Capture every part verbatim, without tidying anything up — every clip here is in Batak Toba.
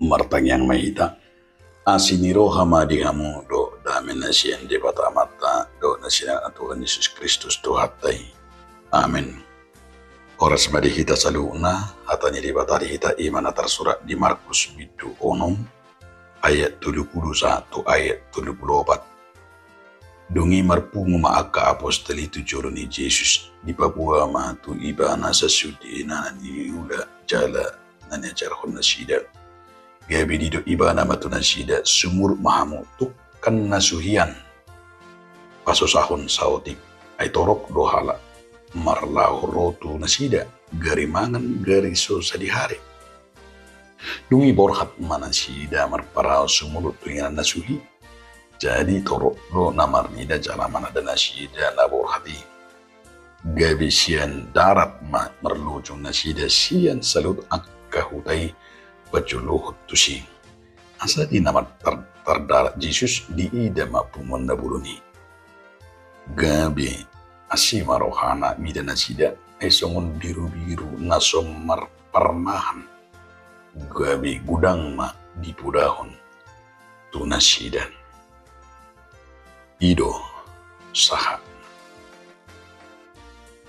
Martangiang ma hita. Asi ni roha ma di hamu dohot dame na sian Debata Amanta dohot na sian Tuhan Jesus Kristus Tuhanta i. Amen. Horas ma di hita saluhutna. Hata ni Debata di hita i ma na tarsurat di Markus bindu onom ayat tolu pulu sahat tu ayat tolu pulu opat. Dung i marpungu ma angka apostel i tu jolo ni Jesus, dipaboa ma tu ibana sasudena na niula jala na niajarhon nasida. Gabe didok ibana ma tu nasida, sumurut ma hamu, tungkan na suhian pasosahon saotik, ai torop do halak marlaho ro tu nasida, gari mangan gari so sadihari. Dung i borhat ma nasida marparau sumurut tu inganan na suhi. Jadi torop do na marnida jala mananda nasida na borhat i. Gabe sian darat ma marlujung nasida sian saluhut angka huta i pajuhut tusi. Asa di na mar-, tar-, tardarat Jesus diida ma punguan na bolon i. Gabe asi ma rohana mida nasida, ai songon birubiru na so marparmahan. Gabe godang ma dipodahon tu nasida. I do sahat.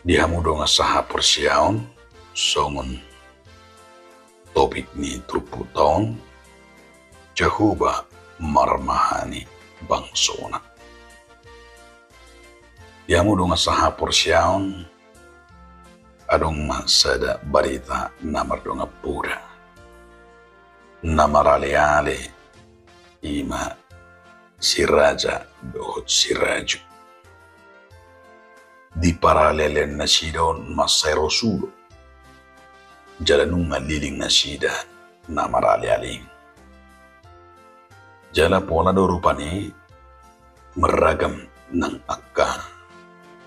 Di hamu dongan sahaporseaon, songon topik ni turpukta on, Jahowa marmahani bangsona. Di hamu dongan sahaporseaon, adong ma sada barita na mardongan poda. Na maraleale i ma si raja dohot si raju. Di paralealeon nasida on mansai rosu do. Jala nunga leleng nasida na maraleale i. Jala pola do rupani marragam nang angka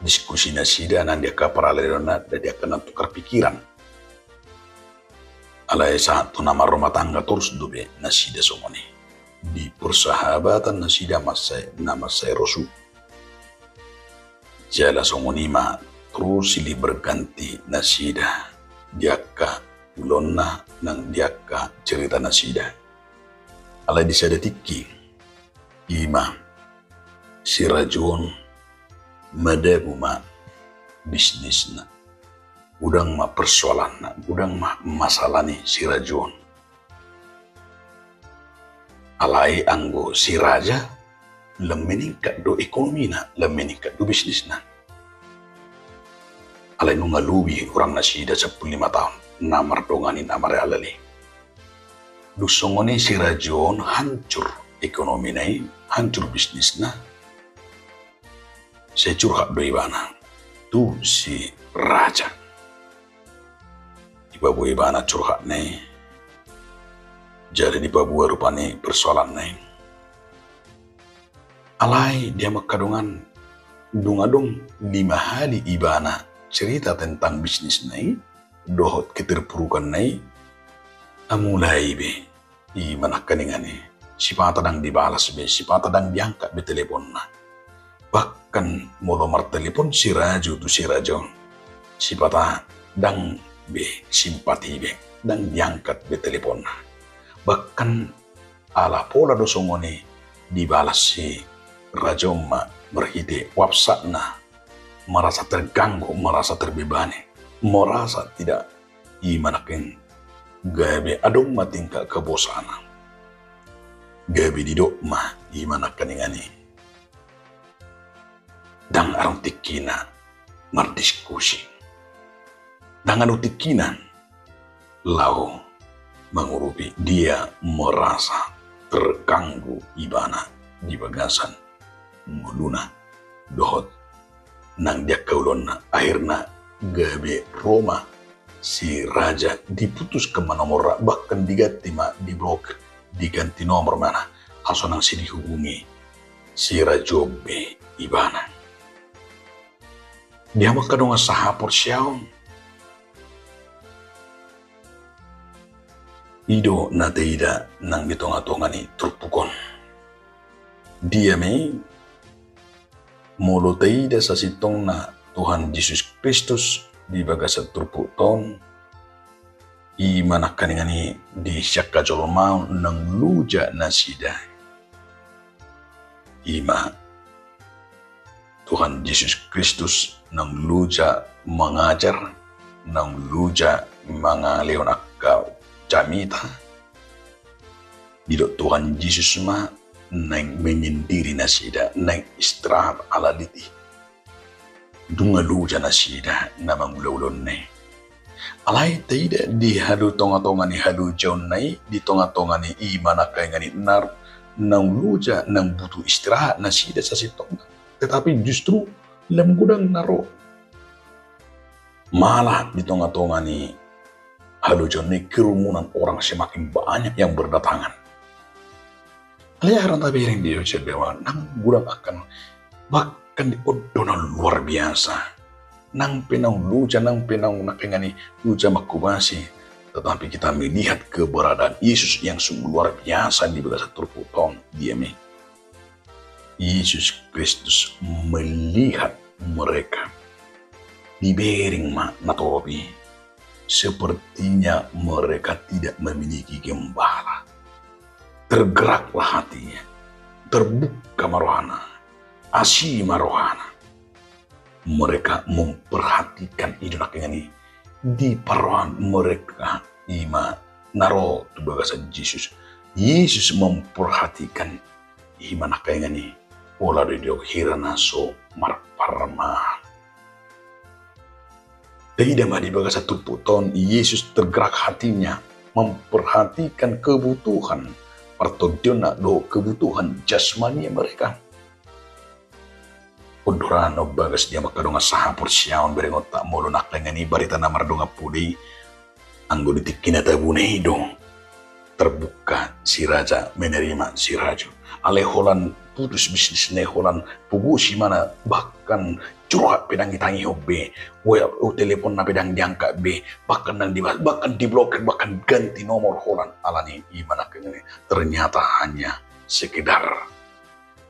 diskusi nasida nang di angka paralealeonna, nang di angka na tukar pikiran. Alai sahat tu na marrumah tangga torus dope nasida songon i. Di persahabatan nasida mansai, na mansai rosu. Jala songon i ma torus silih berganti nasida di angka ulaonna nang di angka cerita nasida. Alai di sada tingki, i ma si raju on madabu ma bisnisna. Godang ma persoalanna, godang ma masalah ni si raju on. Alai anggo si raja, lam meningkat do ekonomina, lam meningkat do bisnisna. Alai nunga lobi hurang nasida sampulu lima taon na mardongani na maraleale i. Dung songon i si raju on hancur ekonomina i, hancur bisnisna. Sai curhat do ibana tu si raja. Dipaboa ibana curhatna i. Jadi dipaboa rupani persoalanna i. Alai di hamu angka dongan, dung adong lima hali ibana cerita tentang bisnisna i dohot keterpurukanna i, mulai be i ma nangkiningan i, sipata ndang dibalas be, sipata ndang diangkat be teleponna. Bahkan molo martelepon si raju tu si raja on, sipata ndang be simpati be, ndang diangkat be teleponna. Bahkan ala pola do songon i dibalas si raja on ma marhite WhatsApp-na, merasa terganggu, merasa terbebani, merasa tidak, i ma nangkin gabe adong ma tingkat kebosanan. Gabe didok ma i ma nangkiningan i, ndang adong tingkina mardiskusi. Ndang adong tingkina laho mangurupi, dia merasa terganggu ibana di bagasan ngoluna dohot nang di angka ulaonna. Akhirna gabe ro ma si raja, diputuskan ma nomorna, bahkan diganti ma, diblokir, diganti nomor ma na, asa unang sai dihubungi si raja on be ibana. Di hamu angka dongan sahaporseaon, i do na taida nang di tongatonga ni turpuk on. Dia ma i, molo taida sasintongna Tuhan Jesus Kristus di bagasan turpukta on, I ma nangkaningan i di siangkangan jolma on naung loja nasida. I ma Tuhan Jesus Kristus naung loja mangajar, naung loja mangalehon angka jamita. Didok Tuhan Jesus ma naeng menyendiri nasida, naeng istirahat ala letih. Dung loja nasida na mangulaulaonna i. Alai taida di halu tongatonga ni halojaonna i, di tongatonga ni i ma nangkaningan i na naung loja, naung butuh istirahat nasida sasintongna. Tetapi justru lam godang na ro. Malah di tongatonga ni halojaonna i kerumunan orang semakin banyak yang berdatangan. Alai aha do tabereng di Yosua, naung godang angka, bahkan di on do na luar biasa. Nang pe naung loja, nang pe naung nangkaningan i loja manghobasi, tetapi kita melihat keberadaan Yesus yang sungguh luar biasa di bagasan turpuk on. Dia me Yesus Kristus melihat mereka. Dibereng ma na torop i. Sepertinya mereka tidak memiliki gembala. Tergeraklah hatinya. Terbuka ma rohana. Asi ma rohana. Mereka memperhatikan, i do nangkaningan i, di parrohaan mereka i ma na ro tu bagasan Jesus. Yesus memperhatikan, i ma nangkaningan i, pola do didok hira na so marparmahan. Taida ma di bagasan turpuk on, Yesus tergerak hatinya memperhatikan kebutuhan partondionna dohot kebutuhan jasmani mereka. On do ra na umbagas di hamu angka dongan sahaporseaon, berengonta, molo nangkaningan i barita na mardongan poda i, anggo di tingki na tabune i do terbuka si raja menerima si raja. Alai holan putus bisnisna i, holan putus ibana, bahkan curhat pe ndang ditangihon be, wa, teleponna pe ndang diangkat be, bahkan ndang dibahas, bahkan diblokir, bahkan ganti nomor holan. Alani i ma nangkaningan i, ternyata hanya sekedar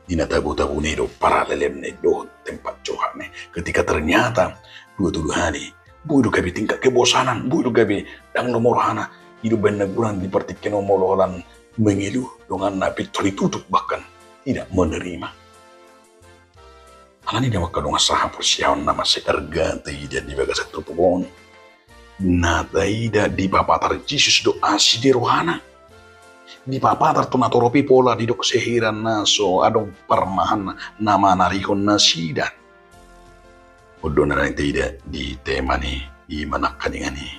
di na tabutabuna i do paralelemna i dohot tempat curhatna i. Ketika ternyata dua tolu hali, boi do gabe tingkat kebosanan, boi do gabe ndang lomo rohana. I do baen na godang di partingkian on molo holan mengeluh, donganna pintu ditutup, bahkan tidak menerima. Alani i, di hamu angka dongan sahaporseaon na mansai arga taida di bagasan turpuk on, na taida dipapatar Jesus do asi di rohana. Dipapatar tu na torop i pola didok sahira na so adong parmahanna na manarihon nasida. On do na naeng taida di tema ni i ma nangkaningan i,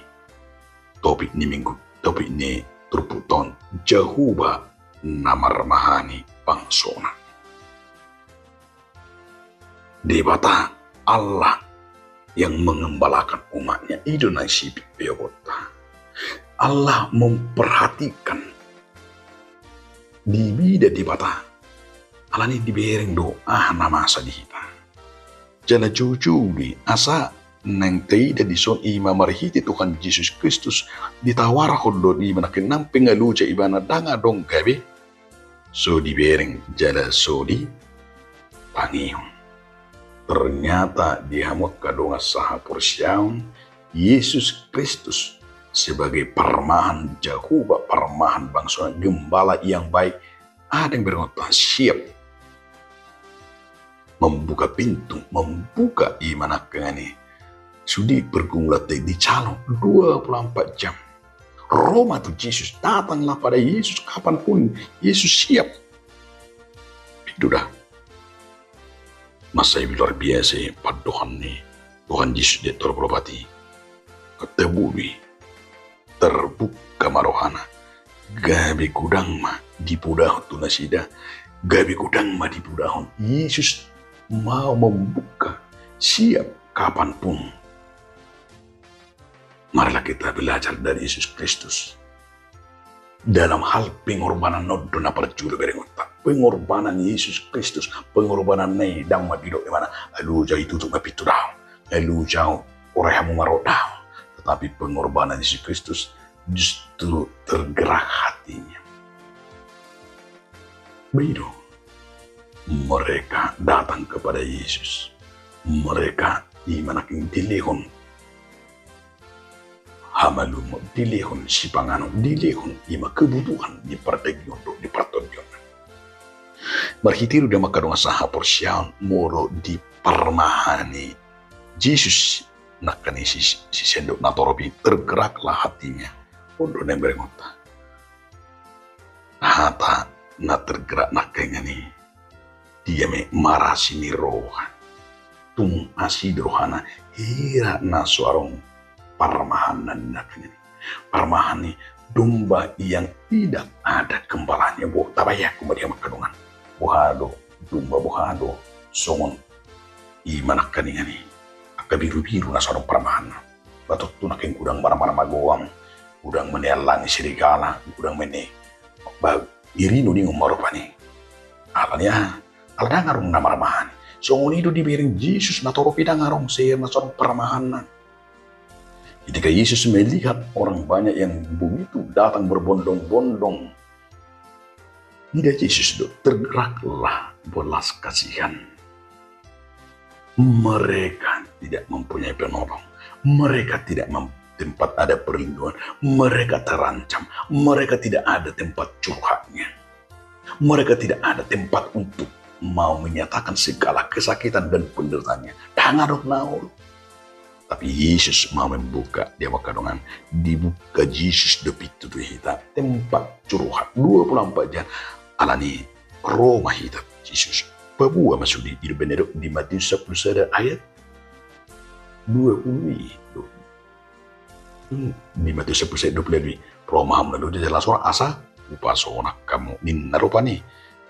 topik ni minggu, topik ni turpuk on, Jahowa na marmahani bangsona. Debata Allah yang mengembalakan umatnya, i do na sipit pe ogonta. Allah memperhatikan, dibida Debata. Alani i dibereng do aha na masa di hita. Jala joujou do i, asa naeng taida dison i ma marhite Tuhan Jesus Kristus ditawarhon do i ma nangkin nang pe nga loja ibana ndang adong gabe so dibereng jala so ditangihon. Ternyata di hamu angka dongan sahaporseaon, Jesus Kristus sebagai parmahan Jahowa, parmahan bangsona, gembala yang baik, adong berengonta siap membuka pintu, membuka i ma nangkaningan i, sude pergumulanta i dicalo dua puluh empat jam. Ro ma tu Jesus, datanglah pada Yesus kapanpun. Yesus siap. Itu dah. Masa i luar biasa i pandohan ni Tuhan Jesus di Tol Polopati. Ketemu i, terbuka ma rohana. Gabe godang ma dipodahon tu nasida. Gabe godang ma dipodahon. Yesus mau membuka, siap kapanpun. Marilah kita belajar dari Yesus Kristus. Dalam hal pengorbanan on do na parjolo berengonta. Pengorbanan Yesus Kristus, pengorbanan na i ndang mandok ibana, "Alojau, tutup ma pintu dao. Alojau, orai hamu ma ro dao." Tetapi pengorbanan Yesus Kristus justru tergerak hatinya. Boi do mereka datang kepada Yesus. Mereka i ma nangkin dilehon hamalumon, dilehon sipanganon, dilehon ima kebutuhan di pardagingon dohot di partondion. Marhite i do, di hamu angka dongan sahaporseaon, molo diparmahani Jesus nangkaning si, si sendok na torop i, tergeraklah hatinya. On do na imberengonta. Hata na tergerak nangkaning i, dia ma i marasi ni roha. Tung asi do rohana, hira na so adong parmahanna nangkaning i. Parmahan ni domba yang tidak ada gembalanya. Bo, tabayangkon ma di hamu angka dongan. Boha do domba, boha do songon i ma nangkaning i, angka birubiru na so adong parmahanna. Ba tontu nangkaning godang marmar magoam, godang ma niallangi serigala, godang ma ni, ba, irino ningon ma rupani. Alani aha? Ala ndang adong na marmahani. Songon i do dibereng Jesus na torop i, ndang adong sahira na so adong parmahanna. Ketika Yesus melihat orang banyak yang begitu datang berbondong-bondong, nida Jesus do, tergeraklah belas kasihan. Mereka tidak mempunyai penolong. Mereka tidak mem-, tempat ada perlindungan. Mereka terancam. Mereka tidak ada tempat curhatnya. Mereka tidak ada tempat untuk mau menyatakan segala kesakitan dan penderitaannya. Ndang adong na olo. Tapi Yesus mau membuka, di hamu angka dongan, dibuka Jesus do pintu tu hita, tempat curhat dua puluh empat jam. Alani i ro ma hita tu Jesus. Paboa ma sude i, di Matius sampulu sada ayat dua puluh i do. Hmm, di Matius sampulu sada ayat dua puluh i, ro ma hamu na loja jala sorat asa hupasonang hamu, ninna rupani.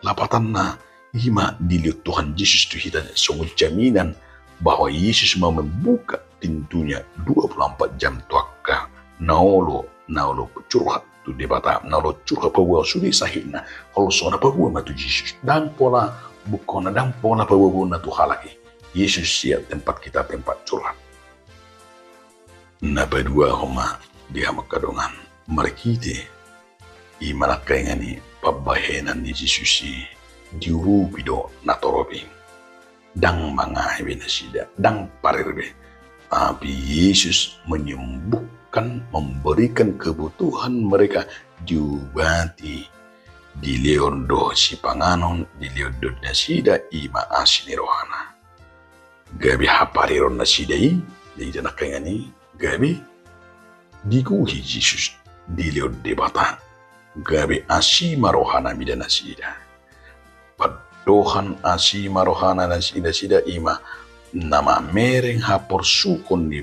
Lapatanna, i ma dilehon Tuhan Jesus tu hita songon jaminan bahwa Yesus mau membuka pintunya dua puluh empat jam tu angka na olo, na olo curhat tu Debata, na olo curhat paboa sude sahitna, holsona paboa ma tu Jesus. Ndang pola bungkonna, ndang pola paboaboaonna tu halak i. Yesus siap tempat kita, tempat curhat. Na paduahon ma, di hamu angka dongan, marhite i ma nangkaning i pambahenan ni Jesus i, diurupi do na torop i. Ndang mangae be nasida, ndang parir be. Tapi Yesus menyembuhkan, memberikan kebutuhan mereka, diubati, dilehon do sipanganon, dilehon do nasida i ma asi ni rohana. Gabe hapariron nasida i, di hita nangkaning i, gabe digohi Jesus, dilehon Debata, gabe asi ma rohana mida nasida. Pandohan asi ma rohana nasi-, nasida i ma na mamereng haporsuhon ni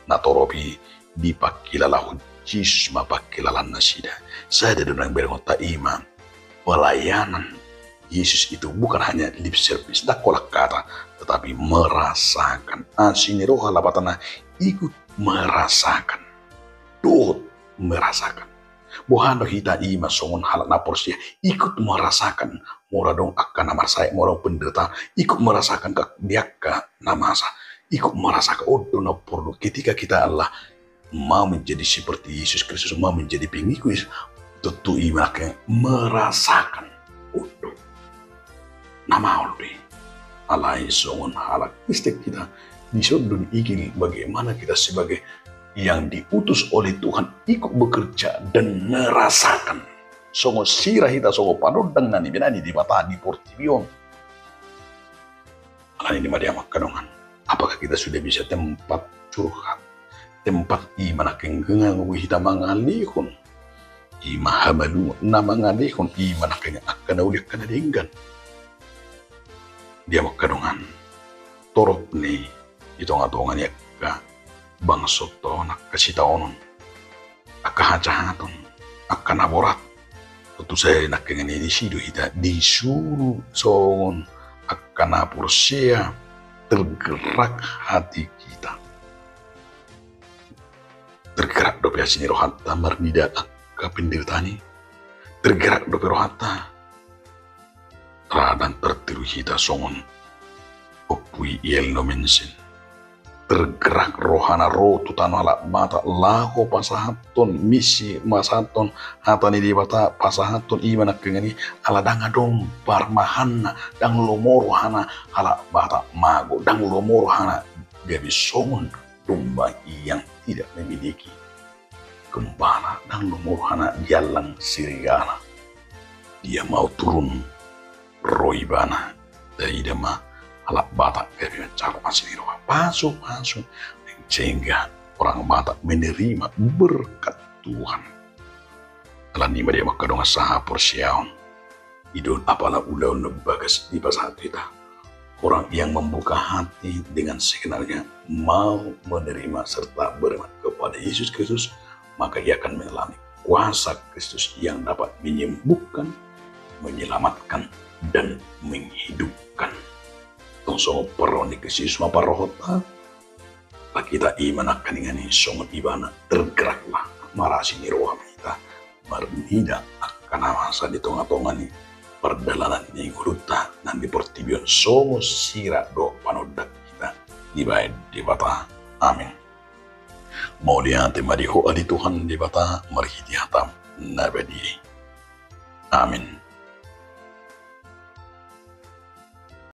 na torop i, dipangkilalahon Jesus ma pangkilalaan nasida. Sada do na imberengonta, i ma pelayanan Yesus itu bukan hanya lip service, ndang holan hata, tetapi merasakan. Asi ni roha lapatanna, ikut merasakan. Dohot merasakan. Boha do hita i ma songon halak na porsea, ikut merasakan. Molo adong angka na marsahit, molo adong penderitaan, ikut merasakan ka-, di angka na masa. Ikut merasakan, on do na porlu. Ketika kita adalah mau menjadi seperti Yesus Kristus, mau menjadi pengikut Yesus, tontu i ma nangkaning merasakan. On do na maol do i. Alai songon halak Kristen hita, dison do diigil bagaimana kita sebagai yang diutus oleh Tuhan ikut bekerja dan merasakan. Songon sira hita, songon panondang na nibebani Debata di portibi on. Alani i ma, di hamu angka dongan, apakah kita sudah bisa tempat curhat? Tempat i ma nangkaning gabe hita mangalehon i ma hamaluon, na mangalehon i ma nangkaning angka na uli, angka na denggan. Di hamu angka dongan, torop ni i di tongatonga ni angka bangsonta on, angka sitaonon, angka hajahaton, angka na borat. Tontu sae nangkaning i, disi do hita disuru songon angka na porsea, tergerak hati kita. Tergerak dope asi ni rohanta marnida angka penderitaan i. Tergerak dope rohanta. Ra ndang tertiru hita songon Ompu i Yel Nommensen. Tergerak rohana ro tu tano halak Batak laho pasahathon misi, pasahathon hata ni Debata, pasahathon i ma nangkaning i, ala ndang adong parmahanna, ndang lomo rohana halak Batak mago, ndang lomo rohana gabe songon domba yang tidak memiliki gembala, ndang lomo rohana diallang sirigala. Dia mau turun ro ibana, taida ma halak Batak gabe manjalo asi ni roha. Pasu-pasu sehingga orang Batak menerima berkat Tuhan. Alani i ma dia mangkadongan sahaporseaon i do apala ulaon na bagas dipasahat hita. Orang yang membuka hati dengan segenarnya mau menerima serta beriman kepada Yesus Kristus, maka ia akan mengalami kuasa Kristus yang dapat menyembuhkan, menyelamatkan, dan menghidupkan. Tong songon parroha ni Kristus ma parrohanta. Ba hita i ma nangkaningan i songon ibana tergeraklah marasi ni roha ma hita marnida angka na masa di tonga-tonga ni pardalanan ni ngolunta nang di portibi on songon sira dohot panondanghita dibahen Debata. Amin. Mauliate ma di Ho ale Tuhan Debata marhite hataM na badia i. Amin.